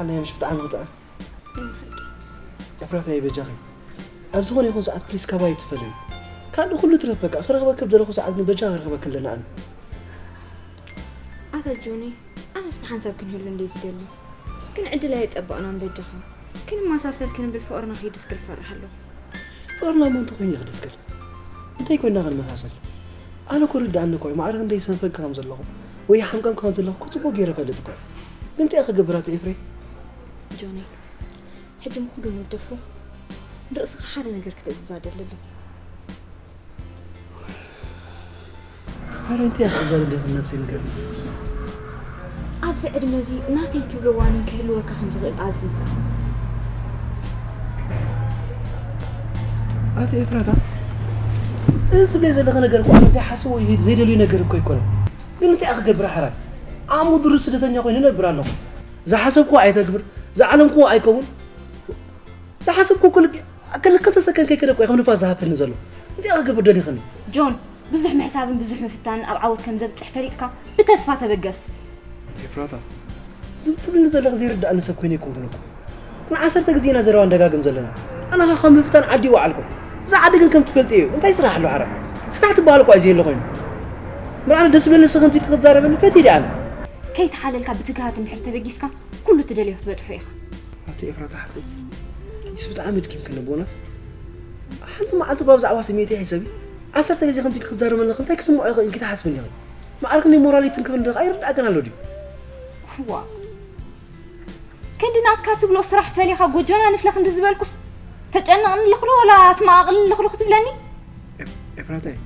ናይ ምሽ ብጣዕሚ ክጥዕም። ኤፍራታ፣ በጃኺ ኣብ ዝኾነ ይኹን ሰዓት ፕሊስ ካባይ ትፈለዩ። ካልእ ኩሉ ትረፍ፣ በቃ ክረኽበኪ ኣብ ዘለኹ ሰዓት ግን በጃኺ ክረኽበኪ ኣለና። ኣነ ኣታ ጆኒ፣ ኣነስ ብሓንሳብ ክንህሉ እንደ ዝደሊ፣ ግን ዕድል ኣየጸበቕናን። በጃኻ ክንመሳሰል ክንብል ፍቕርና ከይድስክል ፈርሕ ኣለኹ። ፍቕርና እሞ እንተኾይኑ እዩ ክድስክል። እንታይ ኮይንና ክንመሳሰል? ኣነ እኮ ርድኣኒ እኮ እዩ፣ ማዕረ ክንደይ ሰንፈንካ ከም ዘለኹ ወይ ሓምቀምካ ከም ዘለኹ እኮ ጽቡቕ ገይረ እፈልጥ እኮ እየ። ግን እንታይ ክገብር ኣቶ ኤፍሬ? ጆኒ፣ ሕጂ ምኹዱ ንግደፎ። ንርእስኻ ሓደ ነገር ክትእዝዝ ኣደሊ ኣለኹ። ኣረ እንታይ ክትእዝዝ ኣደሊ ነብሰይ ንገርኒ። ኣብዚ ዕድመ እዚ ናተይ ትብሎ ዋኒን ክህልወካ ከም ዝኽእል ኣዝዝ። ኣቲ ኤፍራታ፣ እዚ ትብለይ ዘለኺ ነገር እኮ ኣነ ዘይሓስቦ ወይ ዘይደልዮ ነገር እኮ ኣይኮነን። ግን እንታይ ክገብር ሓራይ? ኣሙ ድሩ ስደተኛ ኮይኑ ነብር ኣለኹ። ዝሓሰብኩዎ ኣይተግብር፣ ዝዓለምኩዎ ኣይከውን። ዝሓሰብኩ ክልተ ሰከንድ ከይከደ እኮ እዩ ከም ንፋስ ዝሃፈኒ ዘሎ። እንታይ ክገብር ደሊኽኒ? ጆን፣ ብዙሕ ምሕሳብን ብዙሕ ምፍታንን ኣብ ዓወት ከም ዘብጽሕ ፈሊጥካ ብተስፋ ተበገስ። ኤፍራታ፣ እዚ ትብልኒ ዘለኺ ዘይርድኣኒ ሰብ ኮይነ ኣይኮንኩን እኮ። ንዓሰርተ ግዜ ኢና ዘረባ ንደጋግም ዘለና። ኣነ ኸኣ ካብ ምፍታን ዓዲ ይወዓልኩ። እዚ ዓዲ ግን ከም ትፈልጥዮ እዩ። እንታይ ስራሕ ኣሎ ሓራይ? ስራሕ ትበሃል እኳ እዩ ዘየለ ኮይኑ። እምበር ኣነ ደስ ዝብለኒ ንስኺ ከምዚ ኢልኪ ክትዛረበኒ ፈትየ ድየ ኣነ? ከይተሓለልካ ብትግሃት እንድሕር ተበጊስካ፣ ኩሉ ትደልዮ ክትበጽሖ ኢኻ። ኣቲ ኤፍራታ ሓፍተይ፣ ሕጂስ ብጣዕሚ ኣድኪምክኒ ብእውነት። ሓንቲ መዓልቲ እኳ ብዛዕባ ስምዒተይ ሕሰቢ። ዓሰርተ ግዜ ከምዚ ኢልኪ ክትዛረበኒ ከለኺ እንታይ ክስምዖ ይኽእል ኢልኪ ትሓስቢ እንዲኺ? ማዕረ ክንደይ ሞራለይ ትንክፍ እንዲኺ ኣይርድኣክን ኣሎ ድዩ? ዋ፣ ክንዲ ናትካ ትብሎ ስራሕ ፈሊኻ ጎጆና ንፍለ ክንዲ ዝበልኩስ፣ ተጨንቕኒ ኣለኹ ዶ ወላ ትመቓቕልኒ ኣለኹ ዶ ክትብለኒ? ኤፍ-፣ ኤፍራታይ፣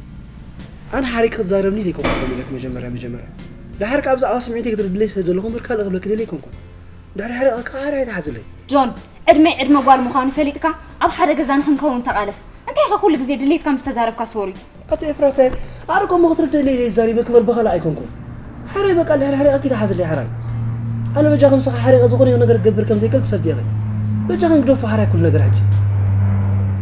ኣነ ሓሪቕ ክትዛረብኒ ኢለ ኣይኮንኩን ከምኡ ኢለኪ መጀመርያ መጀመርያ። ድሓር ከኣ ብዛዕባ ስምዒተይ ክትርድለይ ስለ ዘለኹ እምበር ካልእ ክብለኪ ደልየ ኣይኮንኩን። ድሕሪ ሕሪቕ ከኣ ሓራይ ኣይትሓዝለይ። ጆን፣ ዕድመይ ዕድመ ጓል ምዃኑ ፈሊጥካ ኣብ ሓደ ገዛ ንኽንከውን ተቓለስ። እንታይ ኢኻ ኩሉ ግዜ ድሌትካ ምስ ተዛረብካ ሶሪ? ኣቲ ኤፍራታይ፣ ኣነ ከምኡ ክትርደለይ ኢለ ይዛሪበ ክበር ብኻልእ ኣይኮንኩን። ሓራይ በቃ፣ ድሕሪ ሓሪቐኪ ተሓዝለይ ሓራይ። ኣነ በጃኺ ምሳኺ ሓሪቐ ዝኾነ ይኹን ነገር ክገብር ከም ዘይክእል ትፈልጢ ኢኺ። በጃኺ ንግደፎ ሓራይ ኩሉ ነገር ሕጂ።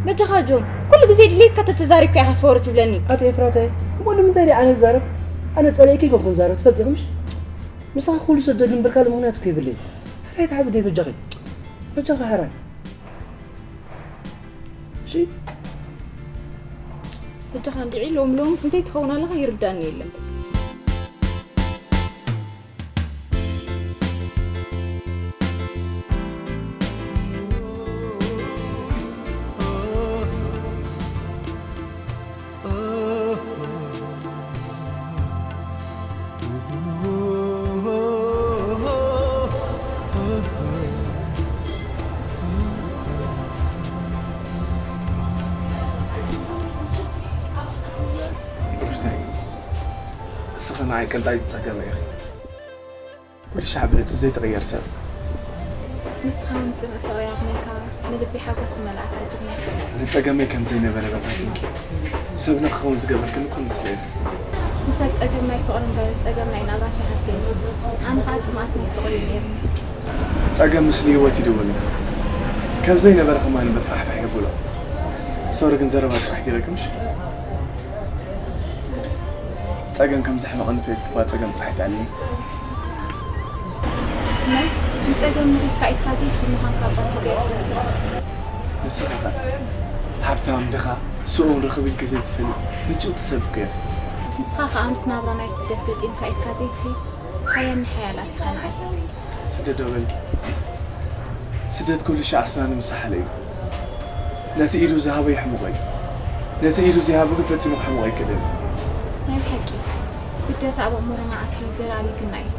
በጃኻ ጆን፣ ኩሉ ግዜ ድሌትካ ተተዛሪብካ ኢኻ ሶሪ ትብለኒ። ኣቲ ኤፍራታይ፣ እሞ ንምንታይ ደኣ ኣነ ዝዛረብ? ኣነ ጸሊኤኪ ኣይኮንኩን ዝዛረብ፣ ትፈልጢ ኢኺ ምሽ? ምሳኺ ኩሉ ሰብ ደሊ እምበር ካልእ ምኽንያት እኮ የብለይን። ሓራይ ተሓዝለይ በጃኺ። በጃኺ ሓራይ። እሺ። በጃኻ እንድዒ ሎም ሎምስ እንታይ ትኸውን ኣለኻ ይርዳኒ የለን። ንስኺ ንዓይ ቀንጣይ ጸገመ ኢኺ። ኩሉ ሻዕ ብለቲ ዘይትቕየር ሰብ። ንስኻ እውን ጽምእ ፍቕሪ ኣቕኒዕካ፣ ንልቢ ሓጎስ ዝመልኣካ ጅግና። ንጸገመይ ከም ዘይነበረ በታቲንኪ። ሰብ ንክኸውን ዝገበርክኒ እኮ ንስኺ ኢኺ። ንሰብ ጸገም ናይ ፍቕሪ እምበር ጸገም ናይ ናብራስ ኣይሃስዮን። ኣነ ኸኣ ጽምኣት ናይ ፍቕሪ እዩ ነይሩኒ። ጸገም ምስሊ ህይወት ይድውል። ከም ዘይነበረ ከማን ምፍሕፋሕ የብሎ። ሶሪ ግን ዘረባ ጥራሕ ገይረኪ ምሽ? ጸገም ከም ዘሕመቐኒ ፈሊጥኪ እኳ ጸገም ጥራሕ ኣይትኣልሚ። ናይ ንጸገም ምሒዝካ ኢድካ ዘይትህብ ምዃንካ እኳ ግዜ ኣይትረስዕ። ንስኺ ኸ ሃብታም ድኻ ስኡን ርኽብ ኢልኪ ዘይትፈሊ ምጭውቲ ሰብ እኮ ኢኺ። ንስኻ ኸኣ ምስ ናብራ ናይ ስደት ገጢምካ ኢድካ ዘይትህብ ሓያል ንሓያላት ኢኻ ንዓይ። ስደት ዶ በልኪ? ስደት ኩሉ ሻዕ ኣስናኑ ምስ ሰሓለ እዩ። ነቲ ኢዱ ዝሃቦ የሕምቖ እዩ። ነቲ ኢዱ ዘይሃቦ ግን ፈጺሙ ክሕምቖ ኣይክእልን እዩ። ናይ ብሓቂ፣ ስደት ኣብ ኣእምሮና ኣትዩ ዘላሊ ግና እዩ።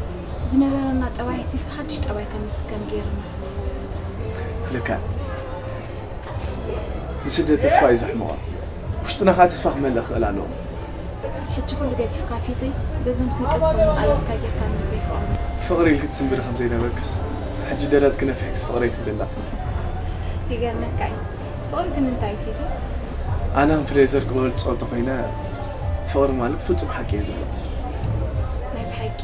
ዝነበረና ጠባይ ህሲሱ ሓድሽ ጠባይ ከም ንስከም ገይሩና። ልክዕ። ንስደት ተስፋ እዩ ዘሕምቖ። ውሽጥና ኸኣ ተስፋ ክመልእ ክኽእል ኣለዎ። ሕጂ ኩሉ ገዲፍካ ፊዚ፣ በዞም ስንቂ ዝኾኑ ቃላትካ ጌርካ ንልበይ ፍቕሪ። ፍቕሪ ኢልኪ ትስንብሪ ከም ዘይነበርክስ፣ ሕጂ ደረትኪ ነፊሕክስ ፍቕረይ ትብሊ ኣላ። ይገርመካ እዩ። ፍቕሪ ግን እንታይ እዩ ፊዚ? ኣነ ከም ፍሬዘር ክበልጾ እንተኾይነ፣ ፍቕሪ ማለት ፍጹም ሓቂ እየ ዝብሎ። ናይ ብሓቂ፣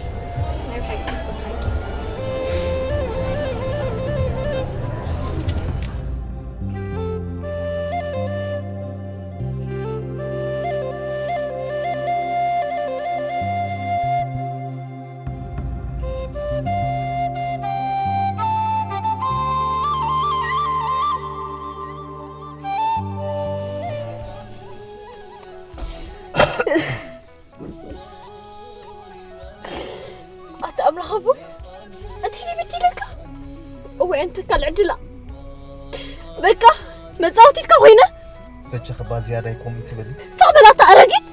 ናይ ብሓቂ ፍጹም ሓቂ። ኣታ ኣምላኽ ኣቦይ፣ እንታይ ደይ በዲለካ? እወ፣ ኣንተ ካልዕ ድላ። በቃ፣ መጻወቲትካ ኮይነ። በጃኺ እባ ዝያዳይ ከምኡ ትበሊ። ስቕ በል ኣታ ኣረጊት።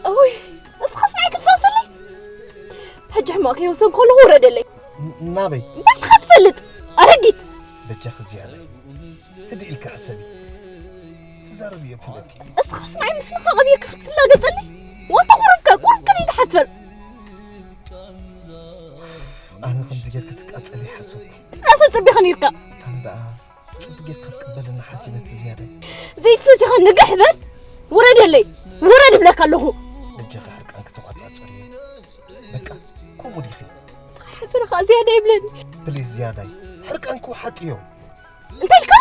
እውይ፣ እስኻስ ንዓይ ክትጻወተለይ? ሕጂ ሕማቕ ከይወሰንኩ ከለኹ ውረደለይ። ን-፣ ናበይ? ባዕልኻ ትፈልጥ፣ ኣረጊት። በጃኺ ዝያዳይ፣ ህድእ ኢልካ ሕሰቢ። ትዛረብዮ ፍለጢ። እስኻስ ንዓይ ምስልኻ ቀቢርካ ክትላገጸለይ? ዋታ ቁሩብከ፣ ቁሩብከ ደይትሓፍር? ኣነ ከምዚ ጌርኪ ትቃጸሊ ሓሰብኩ። ራሰ ጽቢኻ ነይርካ። ኣነ ደኣ ጽቡቅ ጌርካ ክትቅበለኒ ሓሲበ እቲ ዝያዳይ። ዘይትሰሲኻ ንግሕ በል። ውረደለይ። ውረድ እብለካ ኣለኹ። በጃኺ ሕርቃንኪ ተቋጻጸሪ። በቃ፣ ከምኡ ዲኺ? ተሓፍር ኸኣ ዝያዳይ ይብለኒ። ፕሊዝ ዝያዳይ። ሕርቃንኪ ውሓጥዮ። እንታይ ኢልካ?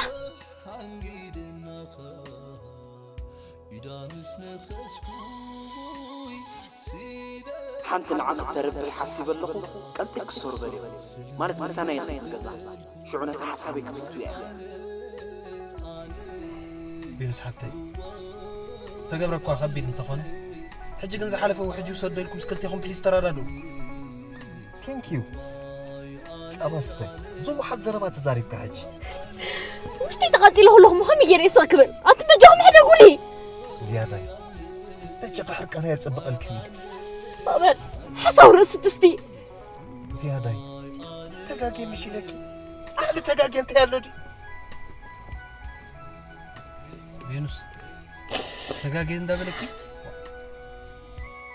ሓንቲ ንዓኺ ተርብሕ ሓሲበ ኣለኹ፣ ቀልጢፍኪ ሶር በልዮ። ማለት ምሳና ኢኺ ገዛ። ሽዑ ነቲ ሓሳበይ ክትፍትውያ ኢኺ። ቬኑስ ሓብተይ፣ ዝተገብረ እኳ ከቢድ እንተኾነ፣ ሕጂ ግን ዝሓለፈ ውሕጅ ይውሰዶ ኢልኩም ምስ ክልቴኹም ፕሊዝ ተረዳድኡ። ቴንክ ዩ። ጸባ ስተ። ዝወሓጥ ዘረባ ተዛሪብካ ሕጂ። ውሽጠይ ተቓጺለ ከለኹ እሞ ከመይ ገይረ እየ ስቕ ክብል? ኣቱም በጃኹም ሕደጉኒ። ዝያዳይ። በጃኺ ሕርቃነይ ኣጸብቐልክኒ። ስቕ በል። ሓሳዊ ርእሲ ጥስቲ። ዝያዳይ። ተጋግየ መሲለኪ። ዓቕሊ ተጋግየ እንታይ ኣሎ ድዩ? ቬኑስ፣ ተጋግየ እንዳበለኪ?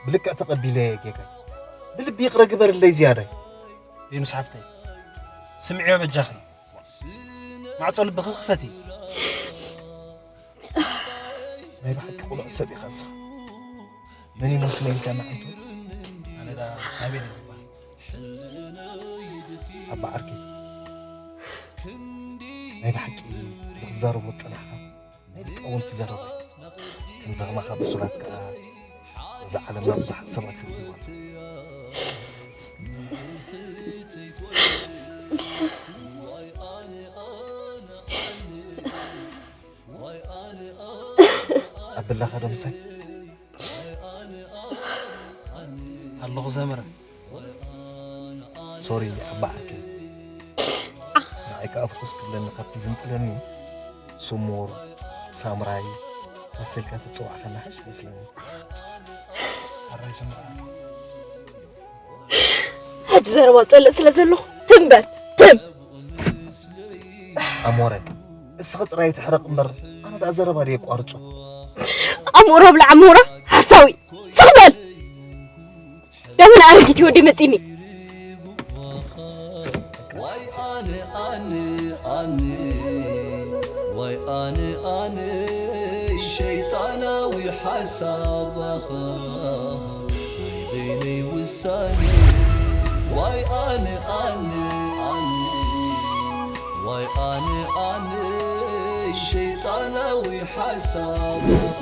ብልክዕ ተቐቢለየ ጌጋይ። ብልቢ ይቕረ ግበርለይ ዝያዳይ። ቬኑስ ሓፍተይ፣ ስምዕዮ በጃኺ። ማዕጾ ልብኺ ክፈቲ። ናይ ብሓቂ ቁኑዕ ሰብ ኢኻ ንስኻ። መን ይመስለኒ ኢልካ ንዓይቱ? ኣነ ደኣ ናቤል እየ ዝበሃል። ኣባ ዓርከይ፣ ናይ ብሓቂ እዚ ክትዛረቦ ዝጸናሕካ ናይ ሊቃውንቲ ዘረባ እዩ። ከምዚ ከማኻ ብሱላት ከኣ እዛ ዓለምና ብዙሓት ሰባት ይህልዋ። ኣበላኻ ዶ ምሳይ? ኣለኹ ዘምረ። ሶሪ ኣባ ዓርከይ። ንዓይ ከኣ ፍኹስ ክብለኒ ካብቲ ዝንጥለኒ ስሙር፣ ሳምራይ፣ ሳሰልካ ተጸዋዕካ ንሓሽ ይመስለኒ። ኣራይ ስምራ። ሕጂ ዘረባ ጸልእ ስለ ዘለኹ ትም በል፣ ትም። ኣሞረ፣ እስኺ ጥራይ ትሕረቕ እምበር፣ ኣነ ደኣ ዘረባ ድየ ኣቋርጾ? ኣሞረ ብላዕ ኣሞረ፣ ሓሳዊ። ስቕ በል። ደምን ኣረጊት ወዲ መጺኒ። ዋይ ኣነ ኣነ ኣነ፣ ዋይ ኣነ ኣነ፣ ሸይጣናዊ ሓሳባኻ ናይ በይነይ ውሳኔ። ዋይ ኣነ ኣነ ኣነ፣ ዋይ ኣነ ኣነ፣ ሸይጣናዊ ሓሳባኻ።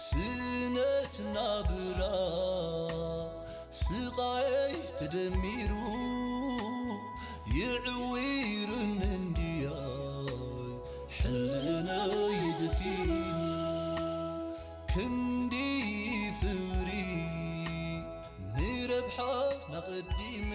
ስነት ናብራ ስቓይ ተደሚሩ ይዕዊርን እንድያይ ሕልናይ ድፊኑ ክንዲ ፍሪ ንረብሓ ናቐዲመ